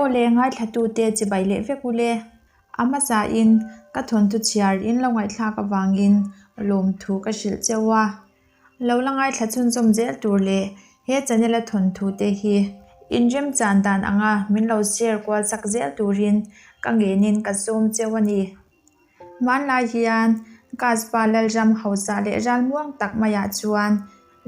Aw le ngaithlatute chibai leh vek u le. A hmasain ka thawnthu chhiar in lo ngaihthlak avangin lawmthu ka hrilh cheu a. Lo la ngaithla chhunzawm zel tur leh he channel a thawnthu te hi inremchan dan anga min lo share kual chak zel turin ka ngenin ka sawm cheu a ni. Hmanlai hian Kasba Lalram hausa leh ralmuang tak maiah chuan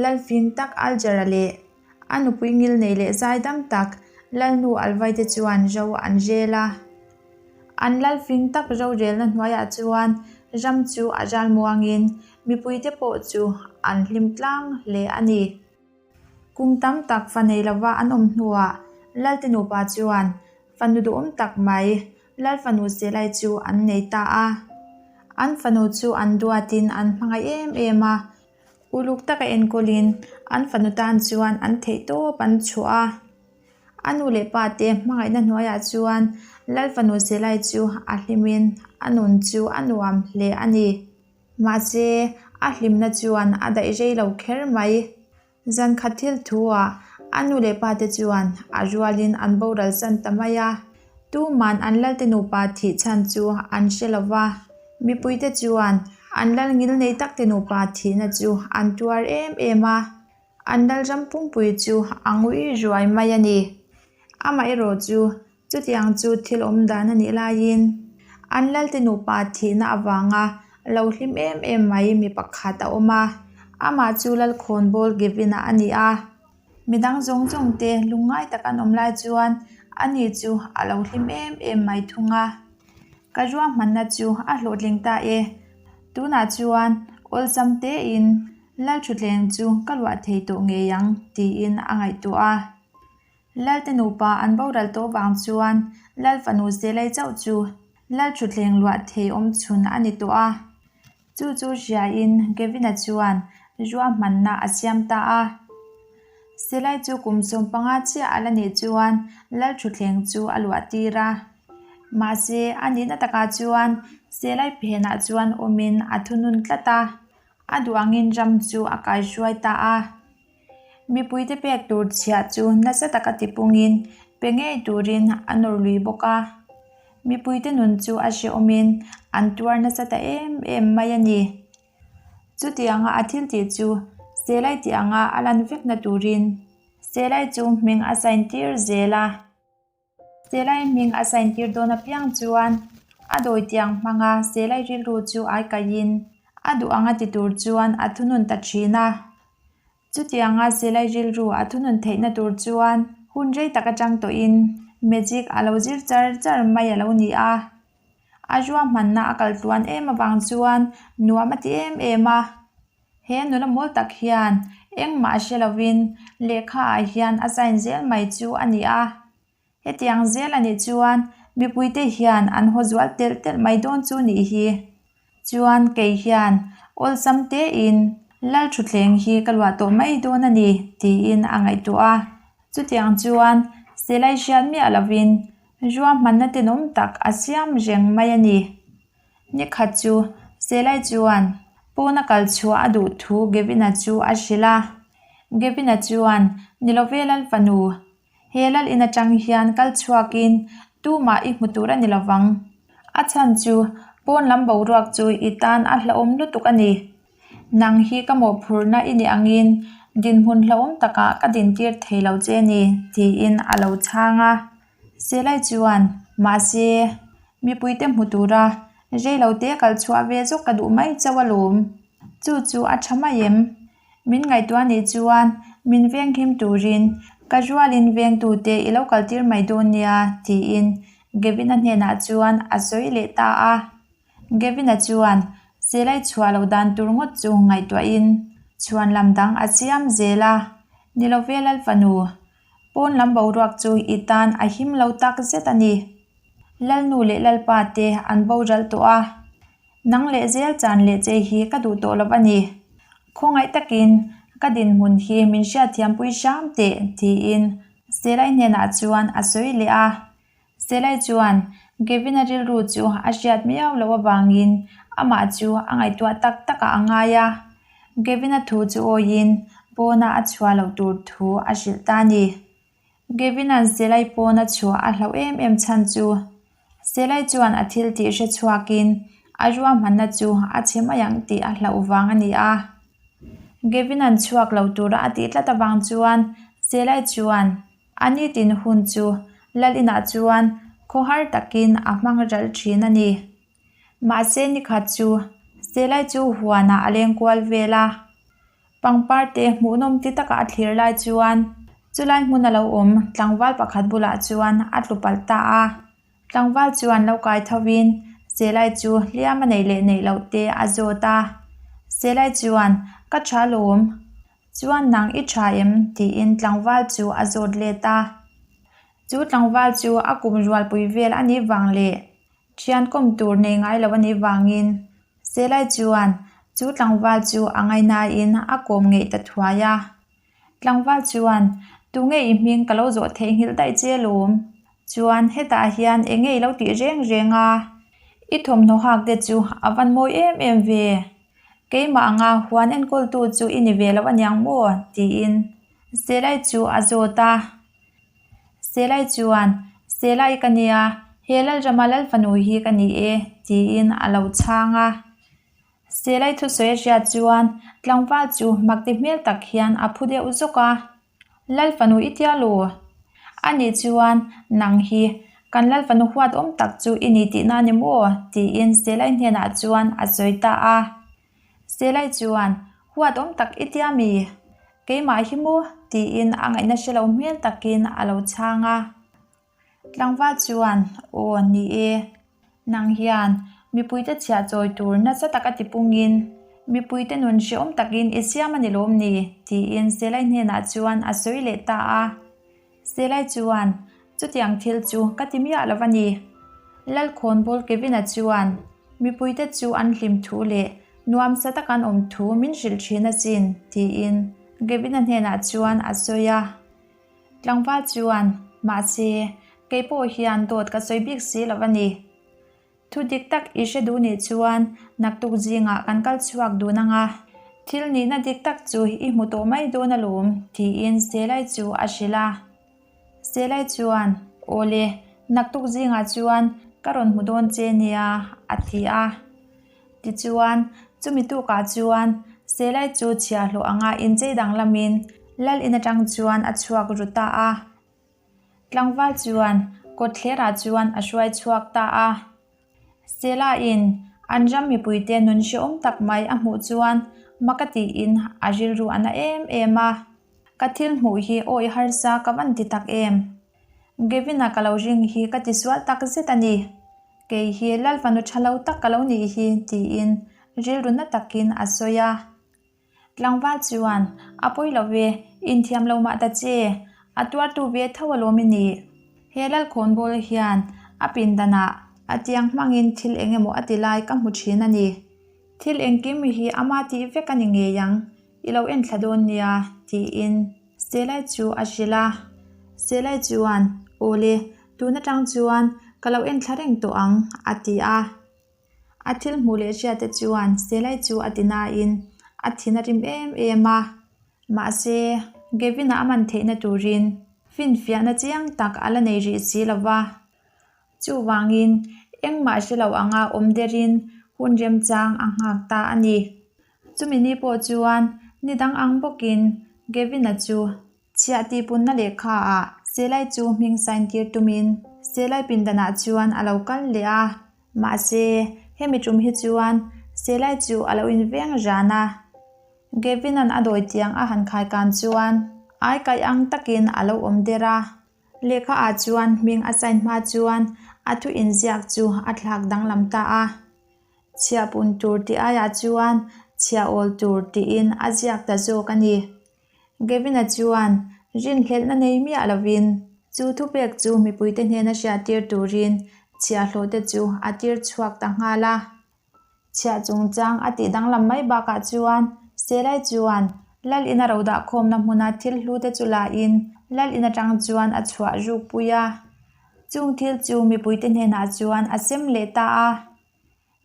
Lalfing tak Algera leh a nupui ngilnei leh zaidam tak Lalnu Alvaite chuan ro an rel a. An Lalfing tak rorelna hnuaiah chuan ram chu a ralmuangin mipuite pawh chu an hlim tlang hle a ni. Kum tam tak fa nei lova an awm hnuah Lalte nupa chuan fanu duhawm tak mai Lal fanu Selai chu an nei ta a. An fanu chu an duatin an hmangaih em em a, uluk taka enkawlin an fanu tan chuan an theihtawp an chhuah a. A nu leh pa te hmangaihna hnuaiah chuan Lal fanu Selai chu a hlimin a nun chu a nuam hle a ni. Mahse, a hlimna chuan a daih rei lo kher mai. Zan khat thil thu-ah a nu leh pa te chuan a rualin an boral san ta mai a. Tuman an lalte nupa thih chhan chu an hre lo va. Mipuite chuan an lal ngilnei takte nupa thihna chu an tuar em em a. An lalram pumpui chu a ngui ruai mai a ni. Amaherawh chu Chutiang chu thil awm dan a nih laiin an lalte nupa thihna avanga lo hlim em em mai mi pakhat a awm a, amah chu Lalkhawnbawl Gavin-a a ni a. Midang zawng zawng te lungngai tak an awm lai chuan ani chu a lo hlim em em mai thung a. Ka ruahmanna chu a hlawhtling ta e. Tunah chuan awlsam tein Lalthutleng chu ka luah thei tawh ngei ang tiin a ngaihtuah a. Lalte nupa an boral tawh vang chuan Lal fanu Zelei chauh chu Lal thutthleng luah thei awm chhun a ni tawh a. Chu chu hriain Gavin-a chuan ruahmanna a siam ta a. Selai chu kum 15 chiah a la nih chuan Lal thutthleng chu a luah tir a. Mahse, a nihna takah chuan Selai phenah chuan awmin a thunun tlat a, a duh angin ram chu a kaihruai ta a. Mipuite pek tur chhiah chu nasa taka tipungin pe ngei turin a nawr lui bawk a. Mipuite nun chu a hrehawmin an tuar nasa ta em em mai a ni. Chutianga a thil tih chu Selai tih anga a lan vekna turin Selai chu hming a sign tir zel a. Selai hming a sign tir dawn apiang chuan a dawi tiang hmanga Selai rilru chu ai kaihin a duh anga ti tur chuan a thunun ta thin a. Chutianga Selai rilru a thunun theihna tur chuan hun rei tak atang tawhin magic a lo zir char char mai a lo ni a. A ruahmanna a kal tluan em avang chuan nuam a ti em em a. He nula mawl tak hian engmah hre lovin lehkha ah hian a sign zel mai chu a ni a. Hetiang zel a nih chuan mipuite hian an haw zual telh telh mai dawn chu nih hi. Chuan kei hian awlsam tein Lalthutthleng hi ka luah tawh mai dawn a ni tiin a ngaihtuah a. Chutiang chuan Selai hriat miah lovin ruahmanna tenawm tak a siam reng mai a ni. Nikhat chu Selai chuan pawna kal chhuah a duh thu Gavin-a chu a hrilh a. Gavin-a chuan, Ni lo ve Lal fanu, he lal in atang hian kal chhuakin tumah i hmu tur a ni lo vang. A chhan chu pawn lam boruak chu i tan a hlauhawm lutuk a ni. Nang hi ka mawhphurhna i nih angin dinhmun hlauhawm takah ka dintir thei lo che ni, tiin a lo chhang a. Selai chuan, Mahse, mipuite hmu tura reilote kal chhuah ve zawk ka duh mai chauh alawm. Chu chu a tha mai em? Min ngaihtuah nih chuan min venghim turin ka rualin vengtute i lo kaltir mai dawn nia, tiin Gavin-a hnenah chuan a sawi leh ta a. Gavin-a chuan Selai chhuah loh dan tur ngawt chu ngaihtuahin chhuan lam dang a siam zel a, Ni lo ve Lal fanu, Pawn lam boruak chu i tan a him lo tak zet a ni. Lalnu leh Lalpa te an boral tawh a, nang leh zel chan leh che hi ka duh tawh lo a ni. Khawngaih takin ka dinhmun hi min hriatthiampui hram teh tiin Selai hnenah chuan a sawi leh a. Selai chuan Gavin-a rilru chu a hriat miau loh avangin amah chu a ngaihtuah tak takah a ngai a. Gavin-a thu chu awiin pawnah a chhuah loh tur thu a hrilh ta a ni. Gavin-a'n Selai pawna chhuah a hlauh em em chhan chu Selai chuan a thil tih hre chhuakin a ruahmanna chu a chhe mai ang tih a hlauh vang a ni a. Gavin-a'n chhuak lo tura a tih tlat avang chuan Selai chuan a nitin hun chu Lal inah chuan khawhar takin a hmang ral thin a ni. Mahse nikhat chu Selai chu huanah a leng kual vel a. Pangpar te hmuhnawm ti taka a thlir lai chuan chulai hmun a lo awm tlangval pakhat bulah chuan a tlu palh ta a. Tlangval chuan lo kai tho in Selai chu hliam a neih leh neih loh te a zawt a. Selai chuan, Ka tha lawm. Chuan nang i tha em? tiin tlangval chu a zawt let a. Chu tlangval chu a kum rualpui vel a nih vang leh Thian kawm tur nei ngai lo a nih vangin Selai chuan chu tlangval chu a ngaihnain a kawm ngeih ta thuai a. Tlangval chuan, Tunge i hming ka lo zawh theihnghilh daih che lawm? Chuan hetah hian eng nge i lo tih reng reng a? I thawmhnaw hak te chu a van mawi em em ve. Keimah anga huan enkawltu chu i ni ve lo aniang maw? tiin Selai chu a zawt a. Selai chuan, Selai ka nia, he Lalrama Lalfanu hi ka ni e, tiin a lo chhang a. Selai thusawi a hriat chuan tlangval chu makti hmel tak hian a phu deuh zawk a. Lalfanu i tia lo? Anih chuan nang hi kan Lalfanu huat awm tak chu i ni tihna a ni maw? tiin Selai hnenah chuan a sawi ta a. Selai chuan, Huat awm tak i tia mi? Keimah hi maw? tiin a ngaihna hre lo hmel takin a lo chhang a. Tlangval chuan, Aw, ni e. Nang hian mipuite chhiah chawi tur nasa taka tipungin mipuite nun hrehawm takin i siam a ni lawm ni? tiin Selai hnenah chuan a sawi leh ta a. Selai chuan, Chutiang thil chu ka ti miah lo a ni. Lalkhawnbawl Kevin-a chuan mipuite chu an hlim thu leh nuamsa taka an awm thu min hrilh thin asin, tiin Kevin-a hnenah chuan a sawi a. Tlangval chuan, Mahse, kei pawh hian dawt ka sawi bik si lo a ni. Thu dik tak i hre duh nih chuan naktuk zingah kan kal chhuak dun ang a, thil nihna dik tak chu i hmu tawh mai dawn alawm, tiin Selai chu a hrilh a. Selai chuan, Awle, naktuk zingah chuan ka rawn hmu dawn che nia, a ti a. Tichuan, chumi tukah chuan Selai chu chhiahhlawh anga inchei danglamin Lal in atang chuan a chhuak ru ta a. Tlangval chuan kawtthlerah chuan a hruai chhuak ta a. Sela-in an ram mipuite nun hrehawm tak mai a hmuh chuan mak a tiin a rilru a na em em a. Ka thil hmuh hi awi harsa ka van ti tak em? Gavin-a ka lo ring hi ka tisual tak zet a ni. Kei hi Lalfanu tha lo tak ka lo nih hi tiin rilru na takin a sawi a. Tlangval chuan, A pawi lo ve, inthiam lo mah ta che, a tuartu ve tho alawm i nih. He Lalkhawnbawl hian a pindanah a tiang hmangin thil eng emaw a ti lai ka hmu thin a ni. Thil engkim hi ama tih vek a ni ngei ang, i lo enthla dawn nia, tiin Selai chu a hrilh a. Selai chuan, Awle, tun atang chuan ka lo enthla reng tawh ang, a ti a. A thil hmuh leh hriat te chuan Selai chu a ti nain a thin a rim em em a. Mahse, Gavin-a a man theihna turin finfiahna chiang tak a la nei rih si lo va. Chuvangin, engmah hre lo anga awm derin hun remchang a nghak ta a ni. Chumi ni pawh chuan ni dang ang bawkin Gavin-a chu Chhiah tihpunna lehkha ah Selai chu hming sign tir tumin Selai pindanah chuan a lo kal leh a. Mahse, hemi tum hi chuan Selai chu a lo inveng ran a. Gavin-a'n a dawi tiang a han khai kan chuan ai kaih ang takin a lo awm der a. Lehkha ah chuan hming a sign hma chuan a thu inziak chu a thlak danglam ta a. Chhiah pun tur tih aiah chuan chhiah awl tur tiin a ziak ta zawk a ni. Gavin-a chuan rinhlelhna nei miah lovin chu thupek chu mipuite hnena hriattir turin chhiahhlawhte chu a tir chhuak ta nghal a. Chhiah chungchang a tih danglam mai bakah chuan Selai chuan Lal ina ro dah khawmna hmuna thil hlute chu lain Lal in atang chuan a chhuah rukpui a. Chung thil chu mipuite hnenah chuan a sem leh ta a.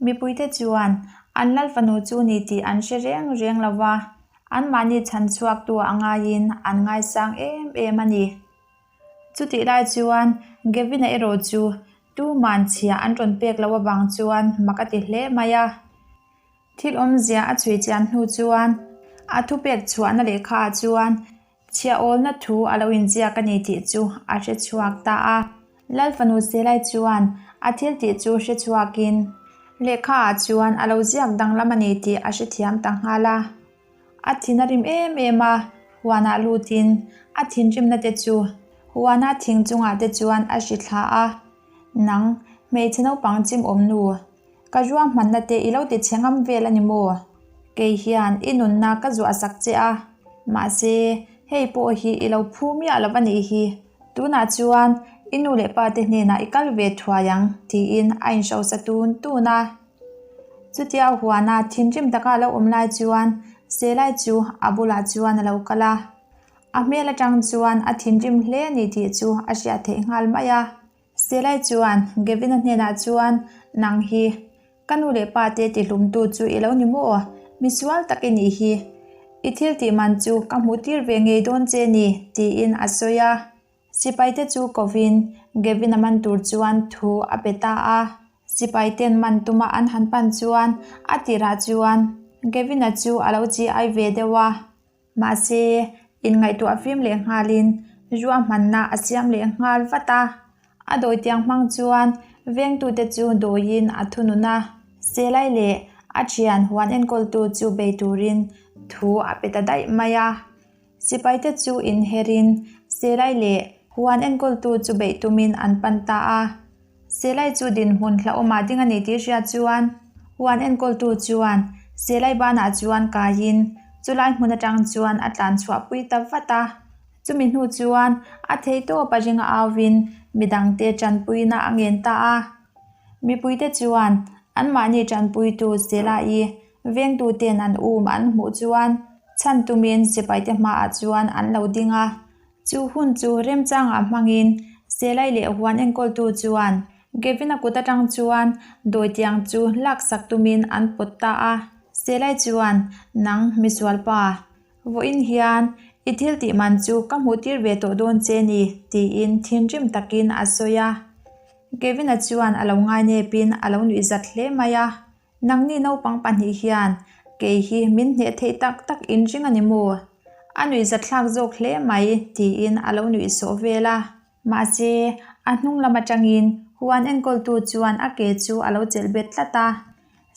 Mipuite chuan an Lal fanu chu ni tih an hre reng reng lo va, anmahni chhan chhuaktu a ngaiin an ngaisang em em a ni. Chutih lai chuan Gavin-a erawh chu tuman chhia an rawn pek loh avang chuan mak a ti hle mai a. Thil awmzia a chhui chian hnu chuan a thupek chhuahna lehkha ah chuan chhia awlna thu a lo inziak a ni tih chu a hre chhuak ta a. Lal fanu Selai chuan a thil tih chu hre chhuakin lehkha ah chuan a lo ziak danglam a ni tih a hrethiam ta nghal a. A thin a rim em em a, huanah lutin a thinrimna te chu huana thing chungah te chuan a hri thla a, Nang, hmeichhe naupang chim awm nu, ka ruahmanna te i lo ti chhe ngam vel a ni maw? Kei hian i nunna ka zuah sak che a, mahse hei pawh hi i lo phu miah lo a nih hi, tunah chuan i nu leh pa te hnenah i kal ve thuai ang tiin a inhrosa tun tun a. Chutia huana thinrim taka a lo awm lai chuan Selai chu a bulah chuan a lo kal a. A hmel atang chuan a thinrim hle a ni tih chu a hriat theih nghal mai a. Selai chuan Gavin-a hnenah chuan, Nang hi ka nu leh pa te tihlumtu chu i lo ni maw? Misual tak i nih hi. I thil tih man chu ka hmuh tir ve ngei dawn che ni, tiin a sawi a. Sipaite chu kovin Gavin-a man tur chuan thu a pe ta a. Sipaiten man tuma an han pan chuan a tirah chuan Gavin-a chu a lo chi ai ve deuh a. Mahse, inngaihtuah fim leh nghalin ruahmanna a siam leh nghal vat a. A dawitiang hmang chuan vengtute chu dawiin a thunun a. Selai leh a thian huan enkawltu chu bei turin thu a pe ta daih mai a. Sipaite chu inherin Selai leh huan enkawltu chu beih tumin an pan ta a. Selai chu dinhmun hlauhawmah ding a ni tih hriat chuan huan enkawltu chuan Selai banah chuan kaiin chulai hmun atang chuan a tlan chhuahpui ta vat a. Chumi hnu chuan a theihtawp a ringa auvin midangte tanpuina a ngen ta a. Mipuite chuan anmahni tanpuitu Selai Vengtuten an um an hmuh chuan chhan tumin sipaite hmaah chuan an lo ding a. Chu hun chu remchangah hmangin Selai leh huan enkawltu chuan Gavin-a kut atang chuan dawitiang chu laksak tumin an pawt ta a. Selai chuan, Nang, misualpa, vawiin hian i thil tih man chu ka hmuh tir ve tawh dawn che ni, tiin thinrim takin a sawi a. Gavin-a chuan a lo ngainepin a lo nuihzat hle mai a. Nangni naupang pahnih hian kei hi min hneh theih tak tak in ring a ni maw? A nuihzatthlak zawk hle mai tiin a lo nuih sawh vel a. Mahse, a hnung lam atangin huan enkawltu chuan a ke chu a lo chelh bet tlat a.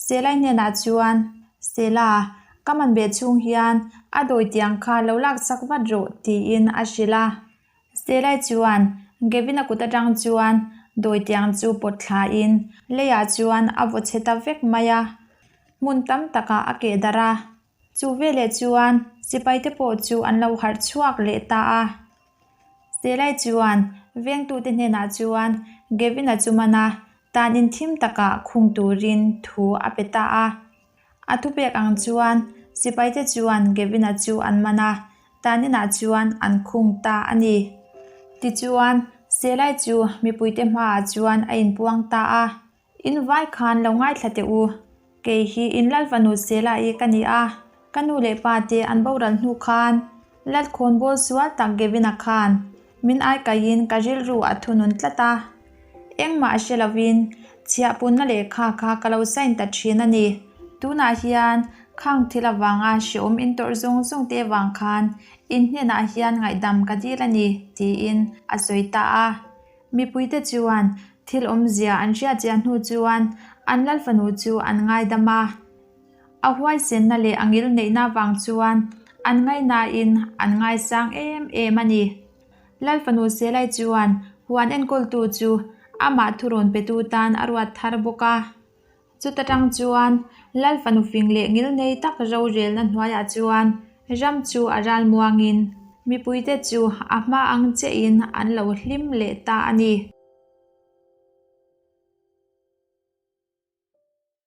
Selai hnenah chuan, Sela, ka man beh chhung hian a dawi tiang kha lo laksak vat rawh tiin a hrilh a. Selai chuan Gavin-a kut atang chuan dawitiang chu pawt thlain leiah chuan a vaw chhe ta vek mai a, hmun tam takah a keh darh a. Chu veleh chuan sipaite pawh chu an lo harh chhuak leh ta a. Selai chuan vengtute hnenah chuan Gavin-a chu man a, tan inthim takah khung turin thu a pe ta a. A thupek ang chuan sipaite chuan Gavin-a chu an man a, taninah chuan an khung ta a ni. Tichuan, Selai chu mipuite hmaah chuan a inpuang ta a, In vai khan lo ngaithla teh u, kei hi in Lalfanu Selai ka ni a, ka nu leh pa te an boral hnu khan Lalkhawnbawl sual tak Gavin-a khan min aikaihin ka rilru a thunun tlat a. Engmah a hre lovin chhiahpunna lehkha kha ka lo sign ta thin a ni. Tunah hian khang thil avanga hreawm intawrh zawng zawng te vang khan in hnenah hian ngaihdam ka dil a ni, tiin a sawi ta a. Mipuite chuan thil awmzia an hriatchiah hnu chuan an Lalfanu chu an ngaidam a. A huaisenna leh a ngilneihna vang chuan an ngaihnain an ngaisang em em a ni. Lalfanu Selai chuan huan enkawltu chu amah thurawn petu tan a ruat thar bawk a. Chuta tang chuan Lalfanu fing leh ngilnei tak rorelna hnuaiah chuan ram chu a ral muangin mipuite chu a hma ang chiahin an lo hlim leh ta a ni.